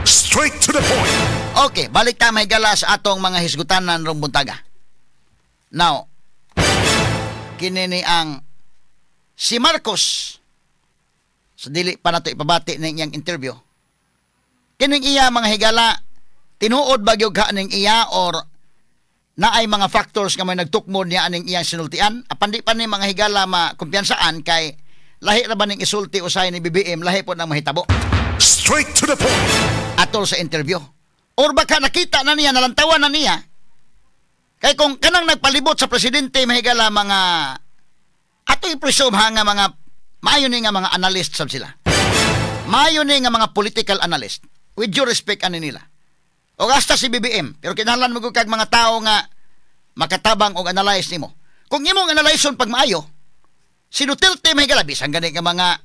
Straight to the point. Okay, balik ta, mga higala, sa atong mga hisgutanan rong buntaga. Now, kini ni ang si Marcos sa dili pa nato ipabati ning iyang interview. Kining iya, mga higala, tinuod ba gyud ka ning iya or naay mga factors nga may nagtukmod niya aning iyang sinultian? Apan di pa ni, mga higala, makumpiyansaan kay lahi ra ba ning isulti usay ni BBM, lahi po nang mahitabo. Straight to the point. Atol sa interview. Or baka nakita na niya, nalantawan na niya. Kay kung kanang nagpalibot sa presidente, mahigala, mga ato i-presume ha nga mga maayo ni nga mga analyst sab sila. Maayo ni nga mga political analyst. With due respect ani nila. O hasta si BBM, pero kinahanglan mo kag mga tao nga makatabang og analyze nimo. Kung imong analyson pag maayo, si Duterte, mahigala, bisan gani nga mga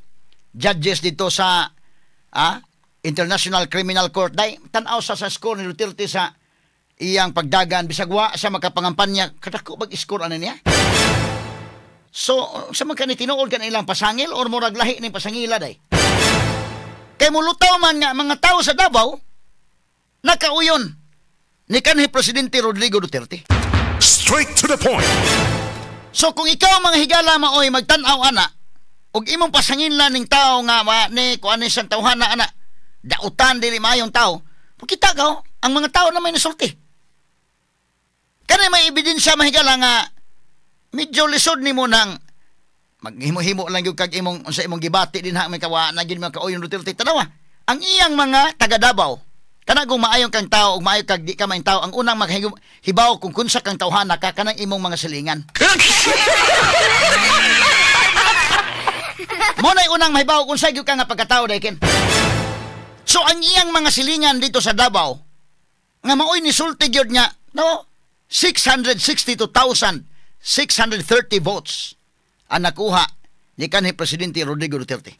judges dito sa International Criminal Court dai, tan-aw sa score ni Duterte sa iyang pagdagan bisag wa siya makapangampanya, kadako bag score ani niya. So sa man kani, tinuod kan ilang pasangil or murag lahi ning pasangila day? Kay mulutaw man nga mga tao sa Davao nakauyon ni kanhi Presidente Rodrigo Duterte. Straight to the point. So kung ikaw, mga higala, maoy magtan-aw ana ug imong pasanginlan ning tao nga ma, ni kuan ni siyang tawhana ana, dautan, dili maayong tao, kita ka ang mga tao na may nasulti. Kani may ebidensya, mahigala, nga medyo lisod nimo nang maghimo-himo lang gyud kag imong unsa imong gibati din ha, may kawa na gyud mga kauyon Duterte. Tanawa ang iyang mga taga Davao. Kana kung maayong kang tao ug maayo kag di ka maayong tao, ang unang makahibaw kung kunsa kang tawhana ka, kanang imong mga silingan. Mo na'y unang mahibaw kung sa gyud ka nga pagkatao dayken. So ang iyang mga silingan dito sa Davao nga maoy nisulti gyud nga no, 662,630 votes ang nakuha ni kanhi Presidente Rodrigo Duterte.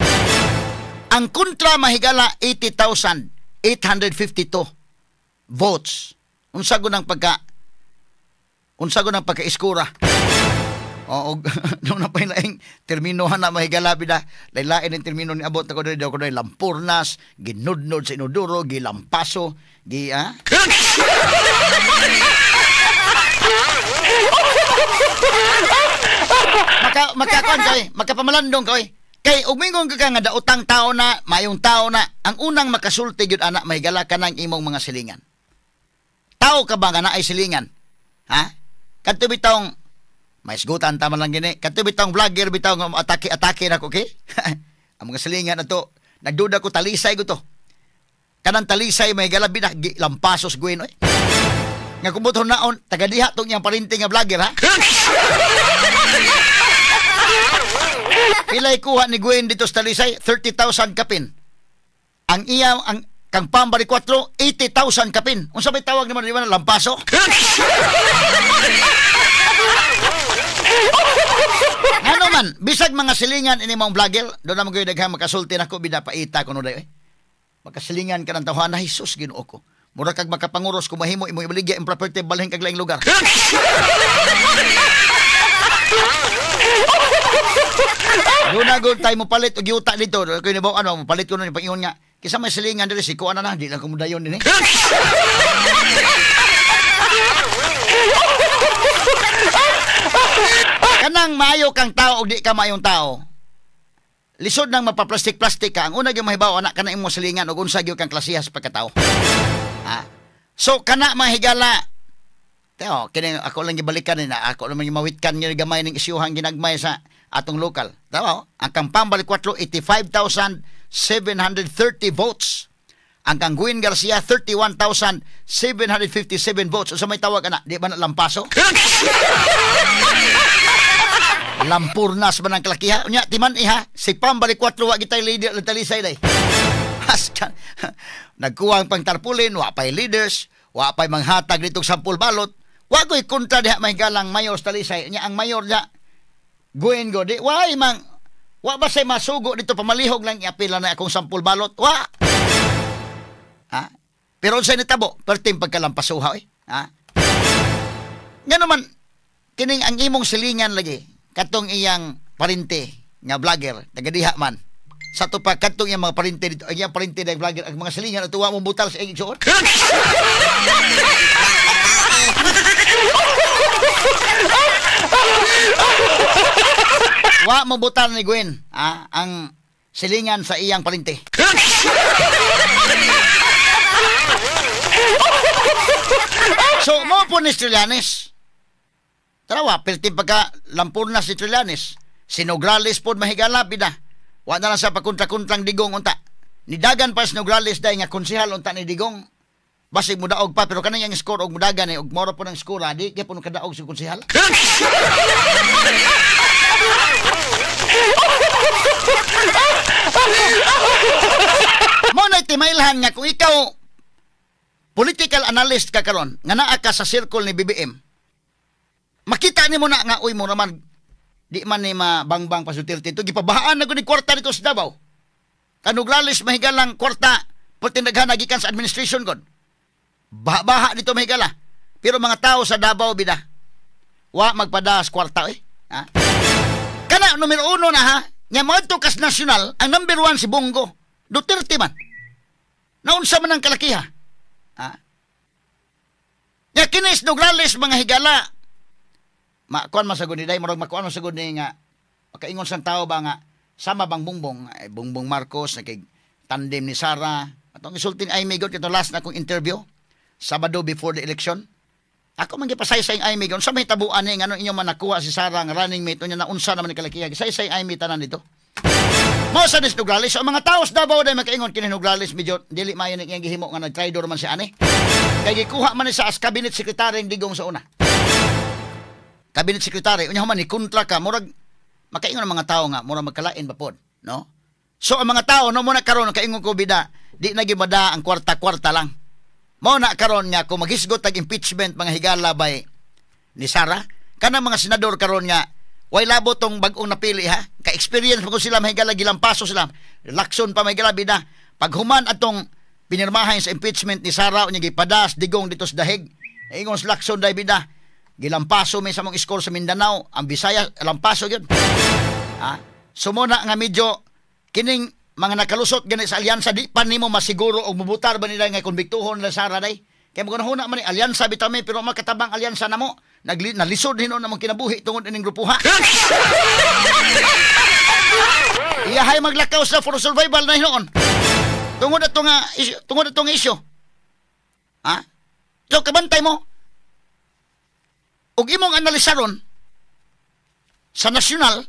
Ang kontra, mahigala, 80,852 votes. Unsa gud ang pagka-iskura? Oo, doon na pa laing termino na, mahigala, bida. Lain ang termino ni abot ako diri ko diri, lampurnas, ginudnod sa inodoro, gilampaso, gi ah. Makakuan kay, makapamalandong kay. Kay og mingon ka nga daotang tao na, mayong tao na, ang unang makasulti gyud ana, mahigala, ka ng imong mga silingan. Tao ka ba nga naay silingan? Ha? Kadto bitawng maisgutan tama lang gini. Kadto bitawng vlogger bitaw nga atake-atake na ko kay. Ang mga silingan na to, nagduda ko Talisay ko to. Kanang Talisay, may galabi na lampasos guin oy. Nga kumbuton naon taga diha tong iyang parinti nga vlogger ha. Pilay kuha ni Gwen dito sa Talisay? 30,000 kapin. Ang iya ang kang Pambari 4, 80,000 kapin. Unsa may tawag naman di ba na lampaso? Ano man, bisag mga silingan ini mong vlogger, doon naman kayo daghang makasulti nako bida paita kuno day. Makasilingan ka ng tawhana, Jesus Ginoo ko. Mura kag makapanguros kung mahimo imo ibaligya ang property balhin kag laing lugar. Doon na gud tayo mo palit og yuta dito. Kuy nibaw ano mo palit ko nun pag-ingon nga. Kisa may silingan diri si kuan na na, di lang ko mudayon dinhi. Kanang maayo kang tao og di ka maayong tao. Lisod nang mapaplastik-plastik ka. Ang una gyud mahibaw anak kana imong silingan og unsa gyud kang klasiha sa pagkatao. Ha? So kana, mahigala. Teo, kini ako lang gibalikan ni na ako naman gimawitkan nga gamay ning isyuhang ginagmay sa atong lokal. Tama, ang kang Pambali 4, 85,730 votes. Ang kang Gwen Garcia, 31,757 votes. Unsa may tawag ana? Di ba na lampaso? Lampurnas ba ng kalakiha? Unya, timan iha, si Pambali 4 wa gitay leader ng Talisay day. Haskan. Nagkuha ang pangtarpulin, wa pa'y leaders, wa pa'y manghatag ditong sampul balot. Wa ko'y kontra diha, mahigalang, mayor sa Talisay. Unya, ang mayor diha, Gwen go, di, wa mang, wa ba say masugo dito, pamalihog lang, iapila na akong sampul balot. Wa! Ha? Pero unsay nitabo? Perting pagkalampasuha, eh. Ha? Nga naman, kining ang imong silingan lagi, katong iyang parente nga vlogger, taga diha man, Sa to pa kadtong iyang mga parente dito, ang iyang parente na vlogger, ang mga silingan at tuwa mong butal sa iyang igsuon. Wa mo butal ni Gwen, ah, ang silingan sa iyang parente. So, mo po ni Trillanes. Tarawa, pilti pagka lampurna si Trillanes. Si Nograles po mahigala, bida. Wa na lang sa pagkontra-kontrang Digong unta. Nidagan pa si Nograles dahil nga konsehal unta ni Digong. Basig mudaog pa, pero kanang iyang score og mudagan eh, og moro po ng score, di kaya po nung kadaog si konsehal. Mo na timailhan nga kung ikaw political analyst ka karon nga naa ka sa circle ni BBM, makita nimo na nga uy mo naman di man ni mabangbang pa Duterte ito, gipabahaan na gud ni kwarta dito sa Davao. Kanuglales mahigalang kwarta pagtindaghan nagikan sa administration god. Baha-baha dito mahigala. Pero mga tao sa Davao bida, wa magpadas kwarta eh. Ha? Kana numero 1 na ha, nya moadto kas nasyonal, ang number 1 si Bongo. Duterte man. Naunsa man ang kalakiha. Ha? Nya kinis Nograles mga higala. Makuan masagod ni day, murag makuan masagod ni nga makaingon sa tao ba nga sama bang Bongbong, eh, Bongbong Marcos nakig tandem ni Sara. Atong isulti ni Amy God kito last na akong interview Sabado before the election. Ako man gipasaysay ang Amy God sa may tabuan ni ngano inyo man nakuha si Sara nga running mate unya naunsa naman ni kalakiha. Gisaysay Amy tanan dito. Mao sa ni Nograles, ang mga tao sa Davao day makaingon kini Nograles medyo dili maayo ni iyang gihimo nga nagtraidor man si ani. Kay gikuha man ni sa as cabinet secretary Digong sa una. Cabinet secretary unya man ni kontra ka murag makaingon ang mga tao nga murag magkalain ba pod, no? So ang mga tao no mo na karon kaingon ko bida, di na gibada ang kwarta-kwarta lang. Mao na karon nga kung maghisgot tag impeachment mga higala bay ni Sara, kanang mga senador karon nga way labo tong bag-ong napili ha. Ka-experience mo sila mahigala gilampaso sila. Lakson pa mahigala bida. Paghuman atong pinirmahan sa impeachment ni Sara unya gipadas Digong dito sa dahig. Ingon sa Lakson day bida. Gilampaso may sa mong score sa Mindanao, ang Bisaya lampaso gyud. Ha? Sumuna nga medyo kining mga nakalusot gani sa alyansa di pa nimo masiguro og mubutar ba nila nga konbiktuhon nila Sara day. Kay magunahuna man ni alyansa bitaw mi pero makatabang alyansa namo. Nalisod hinuon namong kinabuhi tungod ining grupo ha. Iyahay maglakaw sa for survival na hinuon. Tungod ato nga tungod atong isyu. Ha? So kabantay mo. Ug imong analisaron sa nasyonal,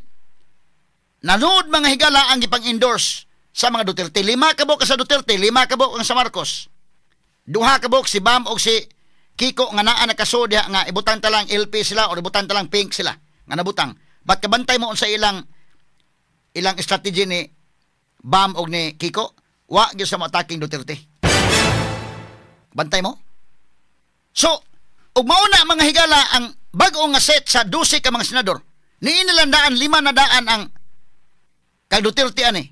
nanood mga higala ang gipang-endorse sa mga Duterte. 5 ka buok sa Duterte, 5 ka buok ang sa Marcos. 2 ka buok si Bam og si Kiko nga naa nakasud diha nga ibutang ta lang LP sila or ibutang ta lang pink sila nga nabutang. But kabantay mo unsa ilang ilang strategy ni Bam og ni Kiko, wa gyud sa mo-attacking Duterte. Bantay mo. So, ug mauna mga higala ang bag-o nga set sa 12 ka mga senador. Niinilandaan 5 na daan ang kay Duterte ani.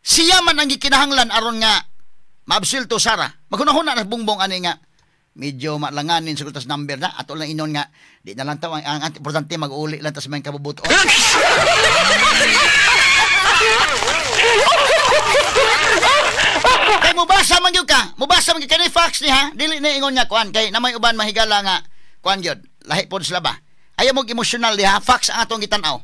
Siya man ang gikinahanglan aron nga maabsulto Sara. Maghunahuna na Bongbong ani nga medyo malanganin sa tas number na ato lang inon nga di na lang taw ang importante mag-uli lang tas may kabubuton. Kay mubasa man gyud ka, mubasa man gyud kani facts ni ha, dili na ingon nga kuan kay namay uban mahigala nga kuan gyud, lahi pod sila ba. Ayaw mo emosyonal diha, facts ang atong gitan-aw.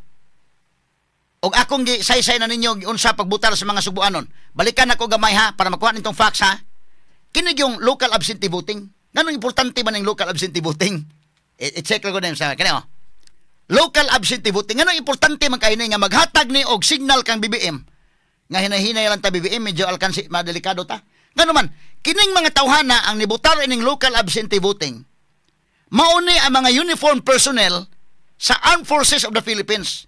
Og akong gisaysay na ninyo giunsa pagbutar sa mga subuanon. Balikan ako gamay ha para makuha nitong facts ha. Kini yung local absentee voting. Nganong importante man ang local absentee voting? I-check lang ko na sa kani oh. Local absentee voting. Nganong importante man kay ni nga maghatag ni og signal kang BBM. Nga hinahinay lang ta BBM medyo alkansi madelikado ta. Ngano man kining mga tawhana ang nibutar ining local absentee voting. Mauni ang mga uniformed personnel sa Armed Forces of the Philippines.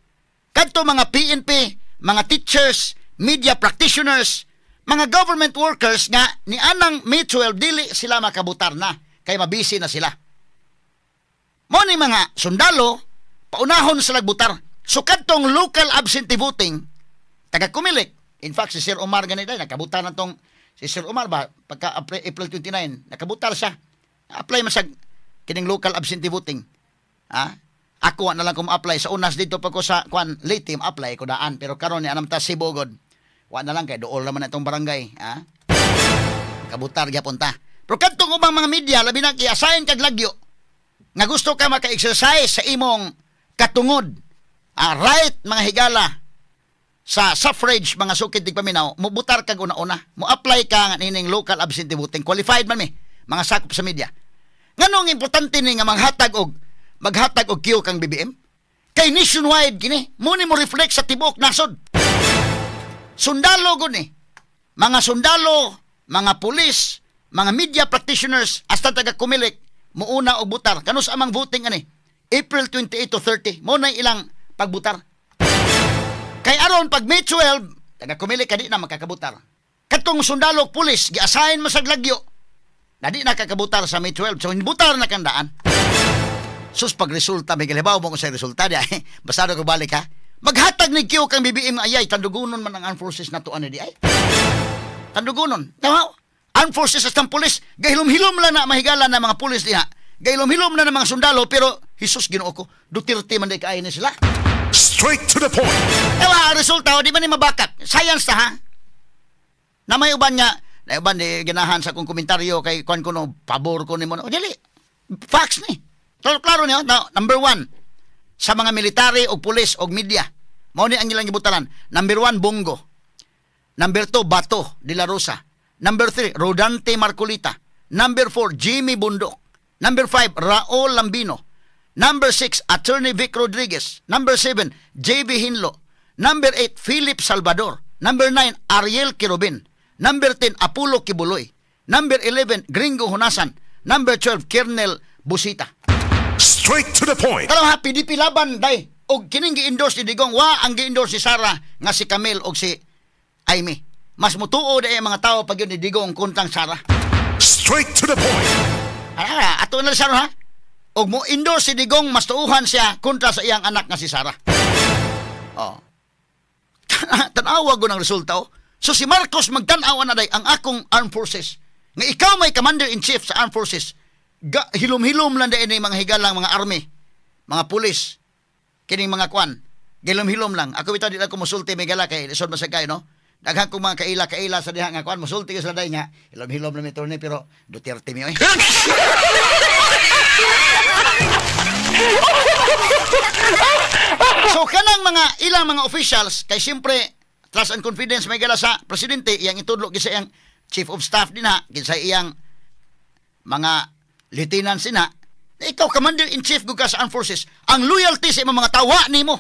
Kadto mga PNP, mga teachers, media practitioners, mga government workers nga ni anang May 12 dili sila makabutar na kay mabisi na sila. Mao ni mga sundalo paunahon sa lagbutar. So kadtong local absentee voting taga Kumilik. In fact si Sir Omar ganito nakabutar na tong si Sir Omar ba pagka April 29 nakabutar siya. Apply man sa kining local absentee voting. Ha? Ako na lang kung apply sa unas dito pa ko sa kuan late team apply ko daan pero karon ni anam ta Cebu god. Wa na lang kay duol naman na itong barangay, ha? Kabutar gyapon ta. Pero kadtong ubang mga media, labi na i-assign kag lagyo nga gusto ka maka-exercise sa imong katungod, right, mga higala, sa suffrage, mga sukid tigpaminaw, mubutar kag una-una, mo-apply ka nga nining local absentee voting. Qualified man mi mga sakop sa media. Nganong importante ni nga maghatag og cue kang BBM? Kay nationwide kini, mo ni mo reflect sa tibuok nasod. Sundalo gud ni. Mga sundalo, mga pulis, mga media practitioners, hasta taga Comelec, muuna og butar. Kanus amang voting ani? April 28 to 30, mo na ilang pagbutar. Kay aron pag May 12, taga Comelec ka di na makakabutar. Katong sundalo ug pulis, gi-assign mo sa lagyo, na di na kakabutar sa May 12. So, butar na kandaan. Sus, pag resulta, may galibaw mo kung sa resulta di ay. Basta ko balik ha. Maghatag ni cue kang BBM, ayay, tandugunon man ang armed forces na to ani di ay. Tandugunon. Tama? Armed forces at ang pulis, gahilom-hilom lang na mahigala na mga pulis diha. Gahilom-hilom na ng mga sundalo, pero, Jesus Ginoo ko, Duterte man di kaayo ni sila. Straight to the point. Ewa, ang resulta, o, di man ni mabakat. Science ta ha. Na may uban nga, na uban di ganahan sa akong komentaryo kay kuan ko no, pabor ko nimo. O dili. Facts ni. Klaro, klaro niyo. Now, number one, sa mga military o pulis o media, mao ni ang ilang gibutalan. Number one, Bong Go. Number two, Bato de la Rosa. Number three, Rodante Marcoleta. Number four, Jimmy Bondoc. Number five, Raul Lambino. Number six, Attorney Vic Rodriguez. Number seven, JB Hinlo. Number eight, Philip Salvador. Number nine, Ariel Querubin. Number 10, Apollo Quiboloy. Number 11, Gringo Honasan. Number 12, Colonel Bosita. Straight to the point. Pero ha, PDP Laban, day. Og kining gi-endorse ni Digong, wa ang gi-endorse si Sara nga si Camille og si Imee. Mas mutuo day ang mga tao pag yun ni Digong kontang Sara. Straight to the point. Ah, ato na siya ha. Og mo endorse si Digong, mas tuuhan siya kontra sa iyang anak nga si Sara. Oh. Tanawa ko ng resulta oh. So si Marcos magtan-aw na day ang akong armed forces. Nga ikaw may commander in chief sa armed forces. Ga, hilom-hilom lang day ni mga higalang mga army, mga pulis, kining mga kwan. Gilom-hilom lang. Ako bitaw di lang ko musulti may gala kay lisod man kay no. Daghan kong mga kaila-kaila sa diha nga kwan musulti ko sila day nga. Hilom-hilom lang mi ni pero Duterte mi oy. So kanang mga ilang mga officials kay siyempre trust and confidence may gala sa presidente, iyang itudlo kinsa iyang chief of staff dinha, kinsa iyang mga lieutenants dinha. Ikaw commander in chief gud ka sa armed forces, ang loyalty sa imong mga tawa nimo.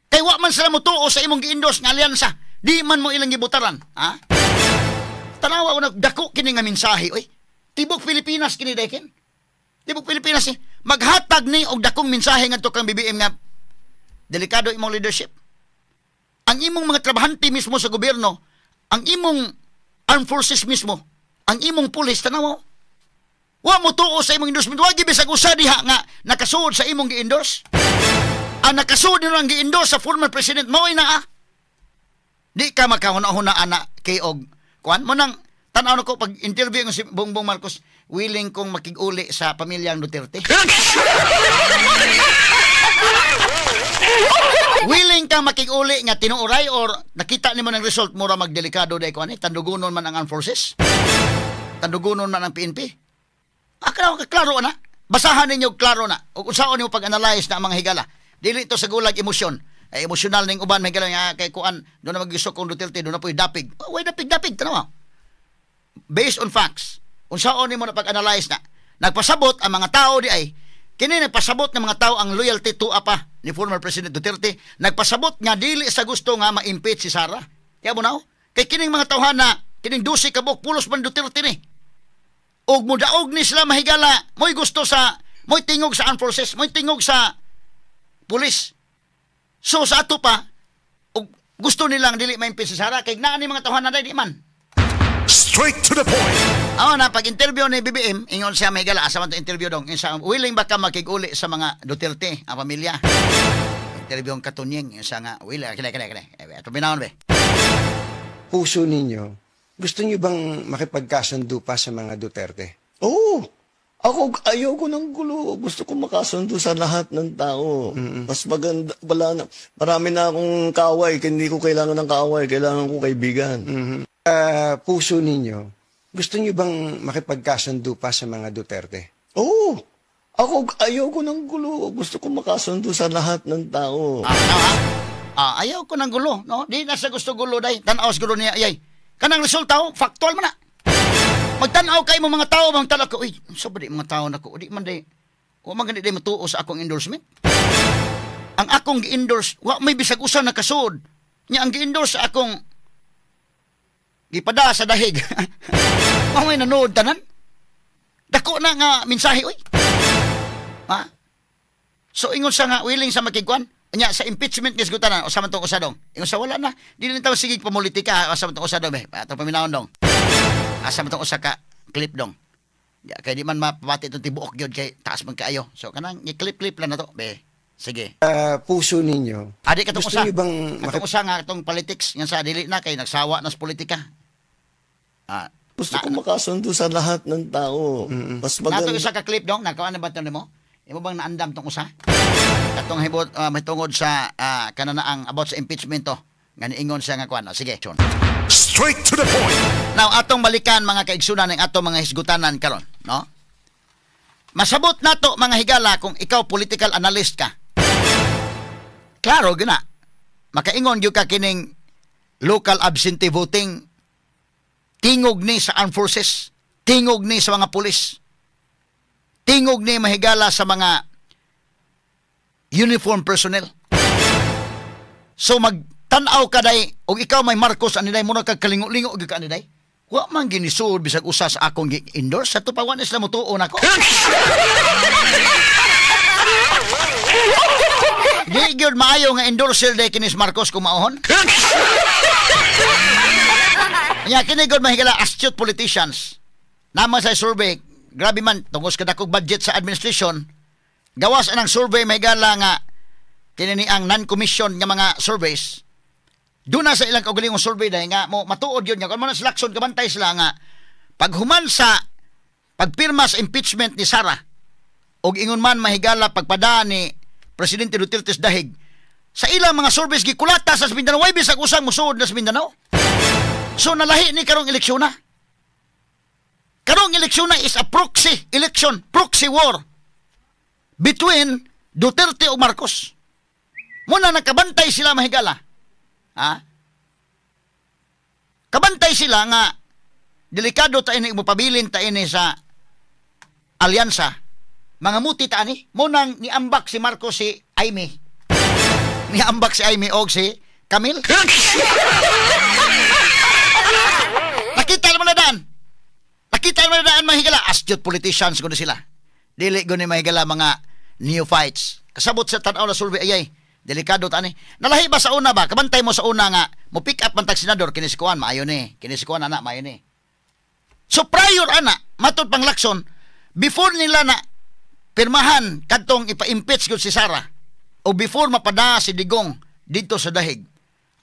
Kay wa man sila motuo sa imong gi-endorse nga alyansa, di man mo ilang gibutaran, ha? Tanawa ko dako kini nga mensahe oy. Tibok Pilipinas kini dayken. Tibok Pilipinas eh. Maghatag ni og dakong mensahe ngadto kang BBM nga delikado imong leadership. Ang imong mga trabahante mismo sa gobyerno, ang imong armed forces mismo, ang imong pulis, tanawa. Wa mo tuo sa imong endorsement. Wa gibisag usa diha nga nakasuod sa imong gi-endorse. Ang nakasuod nino ang gi-endorse sa former president mao naa. Di ka makahuna-huna ana kay og kuan mo nang tan-aw nako pag interview ng si Bongbong Marcos, willing kong makig-uli sa pamilyang Duterte. Willing kang makig-uli nga tinuoray or nakita nimo ng result mura magdelikado day kuan eh, tandugunon man ang armed forces. Tandugunon man ang PNP. Ah, klaro na. Basahan ninyo klaro na. Ug unsaon nimo pag-analyze na ang mga higala. Dili to sa gulag emosyon. Ay emosyonal ning uban may higala nga kay kuan do na magisok kong Duterte do na po'y dapig. Oh, way dapig dapig tanawa. Based on facts. Unsaon nimo na pag-analyze na. Nagpasabot ang mga tao di ay kini nagpasabot ng mga tao ang loyalty to apa ni former President Duterte. Nagpasabot nga dili sa gusto nga ma-impeach si Sara. Kaya mo na kay kining mga tawhana kining 12 ka buok pulos man Duterte ni. Og mudaog ni sila mahigala, mo'y gusto sa, mo'y tingog sa armed forces, mo'y tingog sa pulis. So sa ato pa, og gusto nilang dili ma-impeach si Sara kay naa ni mga tawhana di man. Straight to the point. Amo na pag-interview ni BBM, ingon siya mahigala asa man to interview dong, insa willing ba ka makig-uli sa mga Duterte ang pamilya? Interview ang Katunying, insa nga willing kini kini kini. Ato binahon be. Puso ninyo, gusto niyo bang makipagkasundo pa sa mga Duterte? Oo. Ako, ayaw ko ng gulo. Gusto ko makasundo sa lahat ng tao. Mas maganda, wala na, marami na akong kaaway. Hindi ko kailangan ng kaaway. Kailangan ko kaibigan. Puso ninyo, gusto niyo bang makipagkasundo pa sa mga Duterte? Oo. Ako, ayaw ko ng gulo. Gusto ko makasundo sa lahat ng tao. Ah, no, ha? Ah, ayaw ko ng gulo, no? Di na sa gusto gulo day. Tan-aw siguro niya ayay. Kanang resulta, oh, factual man na. Magtan-aw kay mo mga tao, mga tao ko, uy, so ba di mga tao nako, di man day, wa man gani day matuo sa akong endorsement. Ang akong gi-endorse, wa may bisag usa nakasuod. Nya ang gi-endorse sa akong gipada sa dahig. Wa may nanood tanan. Dako na nga mensahe, uy. Ha? So ingon sa nga willing sa makigkuan, nya sa impeachment ni sgutanan, usa man tong usa dong. Ingon sa wala na, di na tawo sige pamulitika, usa man tong usa dong be. Atong paminawon dong. Asa man tong usa ka clip dong. Ya, kay di man mapabati itong tibuok gyud kay taas man kaayo. So kanang i-clip-clip lang na to, be. Sige. Puso ninyo, Adi katong gusto usa. niyo bang Katong usa nga atong politics nga sa dili na kay nagsawa na sa politika. Ah, Gusto ko makasundo sa lahat ng tao. Mas Nato maganda. isa ka clip dong, nakakuan na ba ito nimo? Imo bang naandam tong usa? Katong hibot may tungod sa kananaang about sa impeachment to. Nga niingon siya nga kuan. Oh, sige, Chon. Straight to the point. Now atong balikan, mga kaigsunan, ang atong mga hisgutanan karon, no? Masabot nato, mga higala, kung ikaw political analyst ka. Klaro gina. Makaingon gyud ka kining local absentee voting tingog ni sa armed forces, tingog ni sa mga pulis, tingog ni, mahigala, sa mga uniform personnel. So magtan-aw ka day og ikaw may Marcos ani day, mura kag kalingo-lingo gyud ka ani day. Wa man ginisud bisag usa sa akong gi-endorse sa pa, wa na sila motuo nako. Di gyud maayo nga endorser day kinis Marcos kung maohon. Nya kini gud, mahigala, astute politicians. Naman sa survey, grabe man tungod sa kadakog budget sa administration, gawas anang survey, mahigala, nga kini ni ang non-commission nga mga surveys. Doon na sa ilang kaugalingong survey dahil nga mo matuod yun nga kung mo na sa Lacson kabantay sila nga paghuman sa pagpirma sa impeachment ni Sara og ingon man, mahigala, pagpada ni Presidente Duterte sa dahig, sa ilang mga surveys gikulata sa Mindanao, way bisag usang musuod na sa Mindanao. So nalahi ni karong eleksyon na. Karong eleksyon na is a proxy election, proxy war between Duterte ug Marcos. Muna nakabantay sila, mahigala, ha? Kabantay sila nga delikado ta ini, mopabilin ta ini sa alyansa. Mga muti ta ani, mo nang niambak si Marcos si Imee. Niambak si Imee og si Camille. Nakita naman na daan. Nakita naman na daan, mahigala. Astute politicians kuno sila. Dili guni, mahigala, mga neophytes. Kasabot sa tanaw na survey ayay. Delikado ta ani. Nalahi ba sa una ba? Kabantay mo sa una nga mo pick up man tag senador kini si kuan maayo ni. Kini si kuan ana maayo ni. So prior ana, matod pang Lacson, before nila na pirmahan kadtong ipa-impeach gud si Sara o before mapada si Digong dito sa dahig.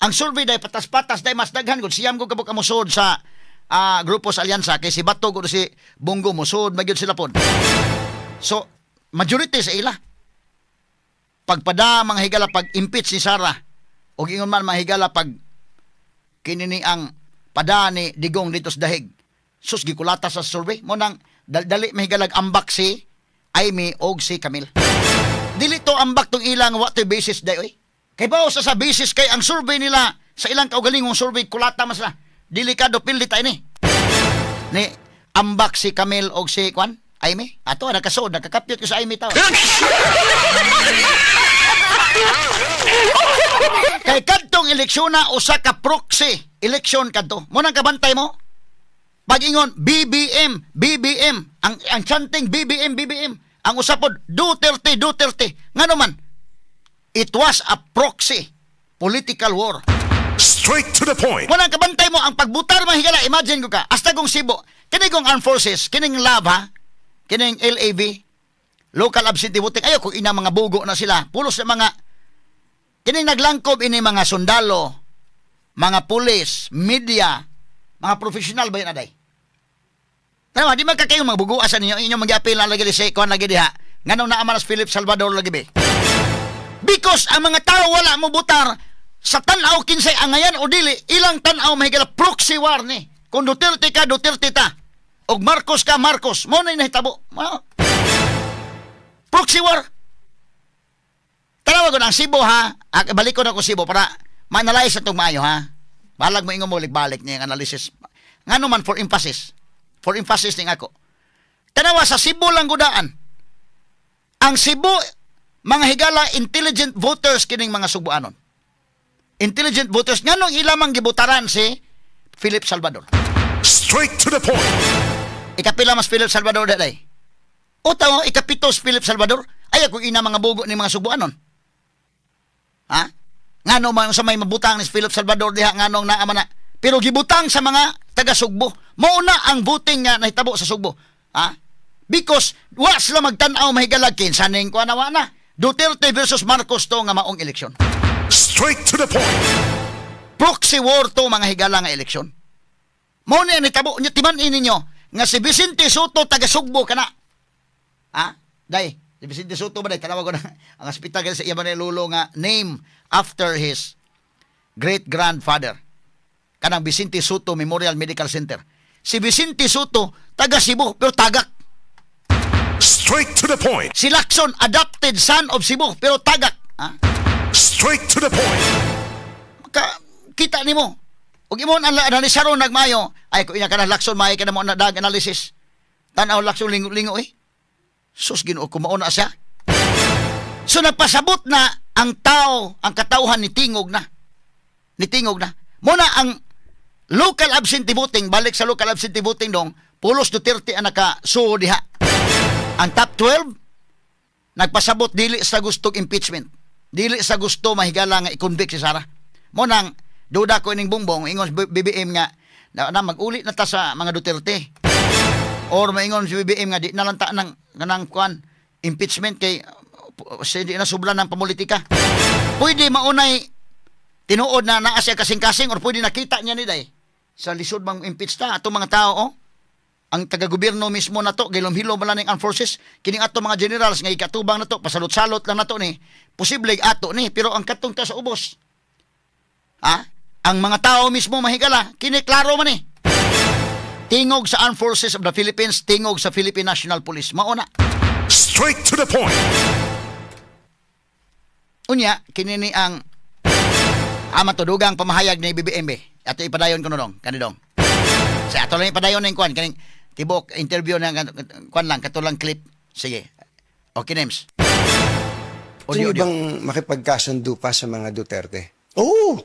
Ang survey day patas-patas day, mas daghan gud 9 gud kabuk ang mosuod sa grupo sa alyansa kay si Bato gud, si Bong Go mosuod magyud sila pod. So majority sa ila. Pagpada, mga higala, pag impeach ni Sara o ingon man, mga higala, pag kini ni ang pada ni Digong dito sa dahig, sus, gikulata sa survey mo nang dali, mahigalag, ambak si Imee og si Camille. Dili to ambak tong ilang wa to basis day oy. Kay bawo sa basis kay ang survey nila sa ilang kaugalingong survey kulata man sila. Delikado pildi ta ini. Ni ambak si Camille og si kwan Imee. Ato nakasuod, nakakapyot ko sa Imee taw. Kay kadtong eleksyon na usa ka proxy election kadto. Mo nang kabantay mo. Pag-ingon BBM, BBM, ang chanting BBM, BBM, ang usa pod Duterte, Duterte. Ngano man? It was a proxy political war. Straight to the point. Mo nang kabantay mo ang pagbutar, mga higala, imagine ko ka, hasta kung Cebu, kini kong armed forces, kining LAB ha, kining LAV, local absentee voting, ayo kung ina mga bugo na sila, pulos sa mga, kining naglangkob ini mga sundalo, mga pulis, media, mga professional ba yun aday? Tanawa, di man ka kayo magbuguasan ninyo, inyong mag-apil na lagi si kuan lagi diha. Nganong naa man Philip Salvador lagi be? Because ang mga tao wala mo butar sa tan-aw kinsay angayan o dili, ilang tan-aw, mahigala, proxy war ni. Kung Duterte ka, Duterte ta. Og Marcos ka, Marcos. Mo na nahitabo. Mo. Proxy war. Tanawa ko ng Cebu ha. Ah, balik ko na ko Cebu para ma-analyze atong maayo ha. Balag mo ingon mo balik niya ang analysis. Ngano man for emphasis. For emphasis ning ako. Tanawa sa Cebu lang gudaan. Ang Cebu, mga higala, intelligent voters kining mga Sugbuanon. Intelligent voters, nganong ilamang gibutaran si Philip Salvador? Straight to the point. Ikapila mas Philip Salvador daday? O tao, ikapito si Philip Salvador? Ay ako ina mga bugo ni mga Sugbuanon. Ha? Ngano man sa may mabutang ni Philip Salvador diha, nganong naa man na? Pero gibutang sa mga taga Sugbo. Mao na ang voting nga nahitabo sa Sugbo. Ha? Because wa sila magtan-aw, mahigalag, kinsa ning kuan na wa na. Duterte versus Marcos to nga maong eleksyon. Straight to the point. Proxy war to, mga higala, nga eleksyon. Mao ni ang nahitabo nya. Timan-i ninyo nga si Vicente Sotto taga Sugbo kana. Ha? Day, si Vicente Sotto ba day tanawa ko na ang hospital sa iya ba ni lolo nga name after his great grandfather. Kanang Vicente Sotto Memorial Medical Center. Si Vicente Sotto taga Cebu pero tagak. Straight to the point. Si Lacson, adopted son of Cebu pero tagak. Ha? Straight to the point. Ka, kita nimo. Ug imo ang analisaro nagmayo, ay ko ina kana Lacson maayo ka na mo na dag analysis. Tan-aw Lacson lingo-lingo eh. Sus, Ginoo ko, mao na siya. So nagpasabot na ang tao, ang katauhan ni tingog na. Ni tingog na. Muna ang local absentee voting, balik sa local absentee voting dong, pulos Duterte ang nakasuo diha. Ang top 12, nagpasabot dili sa gustong impeachment. Dili sa gusto, mahigala, nga i-convict si Sara. Mo nang duda ko ining Bongbong, ingon si BBM nga na mag-uli na ta sa mga Duterte. Or maingon si BBM nga di na lang ta ng kanang kuan impeachment kay di na sobra ng pamulitika. Pwede maunay tinuod na naa siya kasing-kasing or pwede nakita niya ni day sa lisod bang impeach ta atong mga tao oh. Ang taga-gobyerno mismo nato gilom-hilom man lang ning armed forces kining ato mga generals nga ikatubang nato, pasalot-salot lang nato ni, posible ato ni, pero ang katong ta sa ubos ha, ang mga tao mismo, mahigala, kini klaro man ni tingog sa Armed Forces of the Philippines, tingog sa Philippine National Police, mao na. Straight to the point. Unya kini ni ang ama tudugang pamahayag ni BBM. Ato ipadayon kuno dong kanidong sa ato lang ipadayon ning kuan kaning tibok interview na kuan lang katulang clip. Sige, okay, names. Gusto Audio, niyo audio. bang makipagkasundo pa sa mga Duterte? Oo.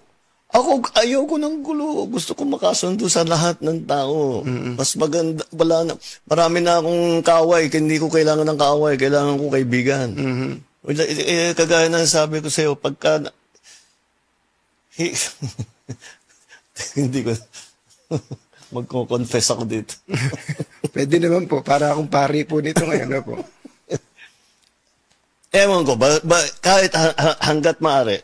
Ako, ayaw ko ng gulo. Gusto ko makasundo sa lahat ng tao. Mas maganda, wala na, marami na akong kaaway. Hindi ko kailangan ng kaaway. Kailangan ko kaibigan. Eh, kagaya ng sabi ko sa'yo, pagka, hindi ko, magko-confess ako dito. Pwede naman po, para akong pari po nito ngayon. Ano po? Ewan ko, ba, kahit hanggat maaari,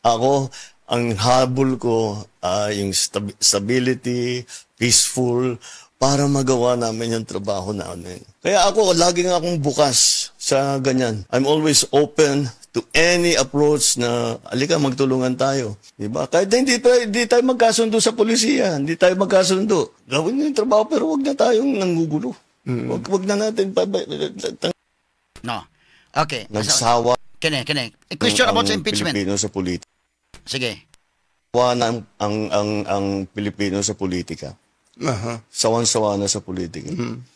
ako, ang habol ko ay yung stability, peaceful, para magawa namin yung trabaho namin. Kaya ako, laging akong bukas sa ganyan. I'm always open to any approach na, alika, magtulungan tayo. Diba? Kahit na hindi tayo magkasundo sa polisiya, hindi tayo magkasundo. Gawin niyo yung trabaho, pero wag na tayong nanggugulo. Wag na natin No. Okay. Nagsawa Kini, kini. A question about sa ang impeachment. Pilipino sa politika. Sige. Sawa na ang Pilipino sa politika. Sawan-sawa na sa politika.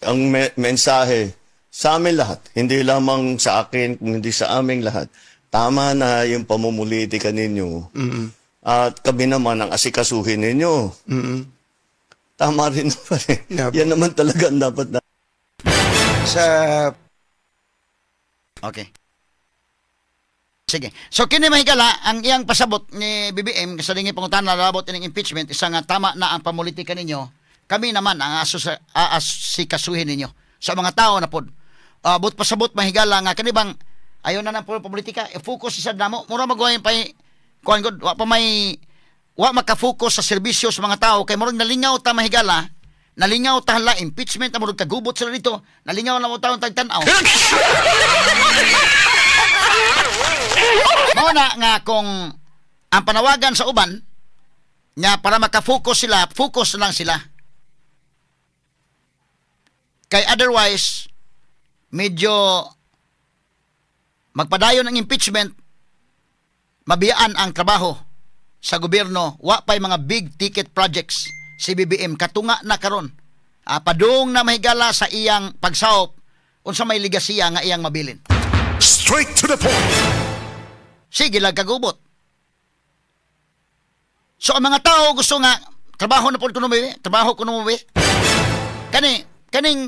Ang mensahe sa amin lahat, hindi lamang sa akin, kung hindi sa aming lahat, tama na yung pamumulitika ninyo. At kami naman ang asikasuhin ninyo. Tama rin naman eh. Yan naman talaga ang dapat na Sa Okay. Sige. So kini, mahigala, ang iyang pasabot ni BBM sa dingi pangutana labot ining impeachment, isa nga tama na ang pamulitika ninyo. Kami naman ang aasikasuhin ninyo sa mga tao na pod. But pasabot, mahigala, nga kani bang ayo na nang politika, i-focus sa namo mura magwayin pa kuan god wa pa may wa maka-focus sa serbisyo sa mga tao kay murag nalingaw ta, mahigala. Nalingaw tahala impeachment amo kagubot sila dito. Nalingaw na mo taon tagtan-aw. Mao na nga kung ang panawagan sa uban nga para maka-focus sila, focus lang sila. Kay otherwise medyo magpadayon ang impeachment, mabiyaan ang trabaho sa gobyerno, wa pay mga big ticket projects si BBM katunga na karon. Padung na mahigala sa iyang pagsawop unsa may ligasiya nga iyang mabilin. Straight to the point. Sige lang kagubot. So ang mga tao gusto nga trabaho na pod kuno mi, trabaho kuno mi. Kani kaning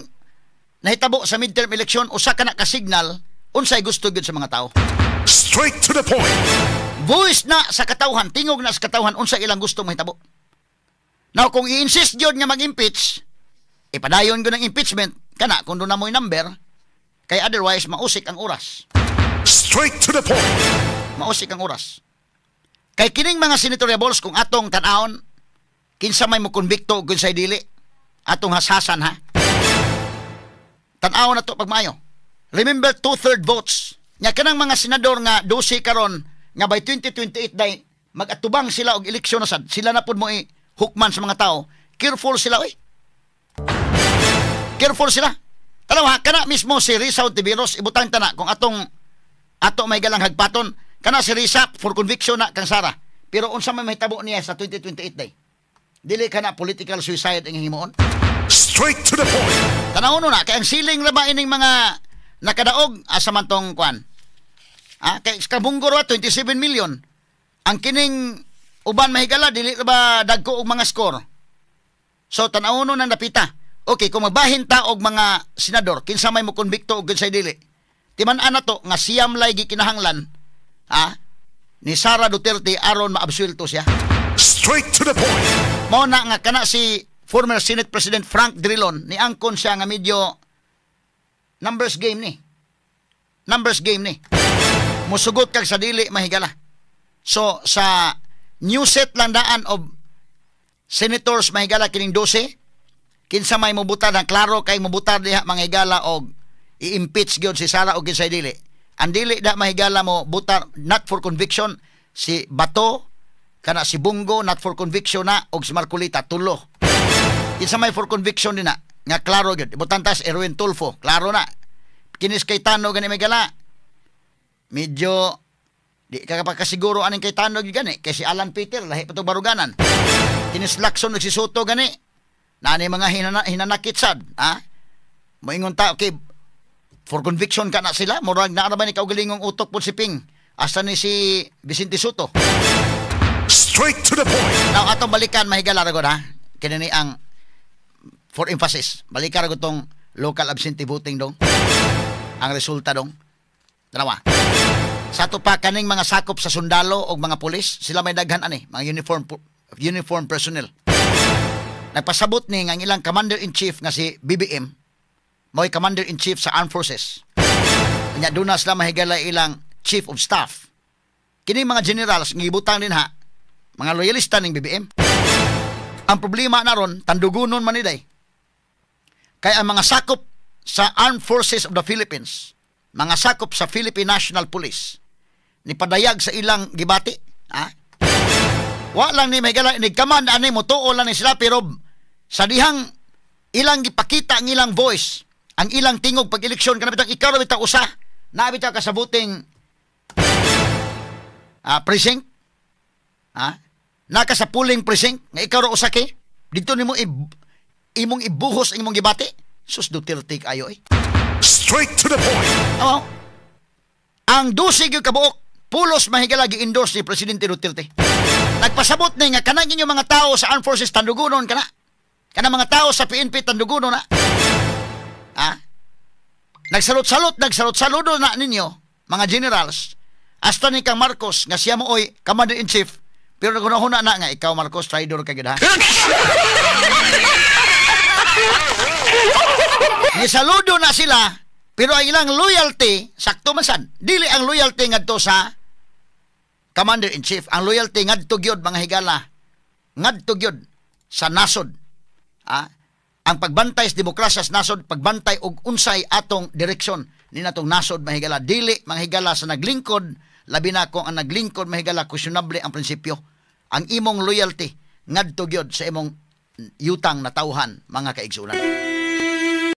nahitabo sa midterm election usa ka na ka signal unsay gusto gyud sa mga tao. Straight to the point. Voice na sa katawhan, tingog na sa katawhan unsa ilang gusto mahitabo. Now kung i-insist gyud nga mag-impeach, ipadayon gyud ang impeachment kana kung doon na mo'y number, kay otherwise mausik ang oras. Straight to the point. Mausik ang oras. Kay kining mga senatoriables kung atong tan-awon kinsa may mokonbikto ug kinsay dili, atong hasasan ha. Tan-awon na to pagmaayo. Remember 2/3 votes. Nya kanang mga senador nga 12 karon nga by 2028 day magatubang sila og eleksyon na sad. Sila na pud mo i hukman sa mga tao. Careful sila oy. Careful sila. Tanaw ha, kana mismo si Risa Hontiveros ibutang tana kung atong ato may galang hagpaton kana si Risa for conviction na kang Sara. Pero unsa may mahitabo niya sa 2028 day? Dili kana political suicide ang himuon. Straight to the point. Tanaw na kay ang siling ra ba ining mga nakadaog asa man tong kwan. Ah, kay kabunggor wa 27 million. Ang kining uban mahigala dili ra ba dagko og mga score. So tan-awon nang dapita. Okay, kung magbahin ta og mga senador, kinsa may mokonbikto og kinsay dili. Timan-an na to nga siyam lay gikinahanglan ha ni Sara Duterte aron maabsuelto siya. Straight to the point. Mao na nga kana si former Senate President Frank Drilon niangkon siya nga medyo numbers game ni. Numbers game ni. Musugot kag sa dili mahigala. So sa new set lang daan of senators mahigala kining 12, kinsa may mobutar ang klaro kay mobutar diha mga higala og i-impeach gyud si Sara og kinsay dili. Ang dili da mahigala mo butar not for conviction si Bato, kana si Bungo not for conviction na og si Marcolita tulo. Kinsa may for conviction din na nga klaro gyud. Ibutan tas Erwin Tulfo, klaro na. Kinis kay Tano gani mahigala. Medyo di ka kapakasiguro aning kay Tano gyud gani kay si Alan Peter lahi pa to baruganan. Kinis Lacson nagsisuto gani. Naani mga hinanakit sad, ha? Moingon ta, okay, for conviction ka na sila, murag naa ra ba ni kaugalingong utok po si Ping? Asa ni si Vicente Soto? Straight to the point. Now, atong balikan, mahigala ra gud ha? Kini ni ang, for emphasis, balikan ra gud tong local absentee voting dong. Ang resulta dong. Tanawa. Sa ato pa, kaning mga sakop sa sundalo o mga pulis, sila may daghan ani, mga uniform personnel. Nagpasabot ni nga ang ilang commander-in-chief nga si BBM, mao'y commander-in-chief sa Armed Forces. Nya doon na sila mahigala ilang chief of staff. Kini mga generals, ngibutang din ha, mga loyalista ning BBM. Ang problema na ron, tandugunon man ni day. Kaya ang mga sakop sa Armed Forces of the Philippines, mga sakop sa Philippine National Police, ni padayag sa ilang gibati. Ha? Wa lang ni mahigala, ni command ani, mutuo lang ni sila, pero sa dihang ilang gipakita ang ilang voice, ang ilang tingog pag eleksyon, kana bitang ikaw ra bitaw usa, naa bitaw ka sa voting precinct, ha? Naka sa polling precinct nga ikaw ra usa kay didto nimo imong ibuhos ang imong gibati. Sus, Duterte kayo eh. Straight to the point. Oo. Ang 12 gyud kabuok pulos mahigala gi-endorse ni Presidente Duterte. Nagpasabot ni nga kanang inyong mga tao sa Armed Forces tandugunon kana. Kanang mga tao sa PNP tandugunon na. Ha? Nagsalot-salot, nagsalot-saludo na ninyo mga generals. Hasta ni kang Marcos nga siya mo oy commander-in-chief, pero nagunahuna na nga ikaw Marcos traitor ka gyud ha. Nisaludo na sila, pero ang ilang loyalty sakto man sad. Dili ang loyalty ngadto sa commander-in-chief, ang loyalty ngadto gyud mga higala, ngadto gyud sa nasod. Ha? Ang pagbantay sa demokrasya sa nasod, pagbantay og unsay atong direksyon ni natong nasod, mahigala, dili, mahigala, sa naglingkod, labi na kung ang naglingkod, mahigala, questionable ang prinsipyo. Ang imong loyalty ngadto gyud sa imong yutang natawhan, mga kaigsunan.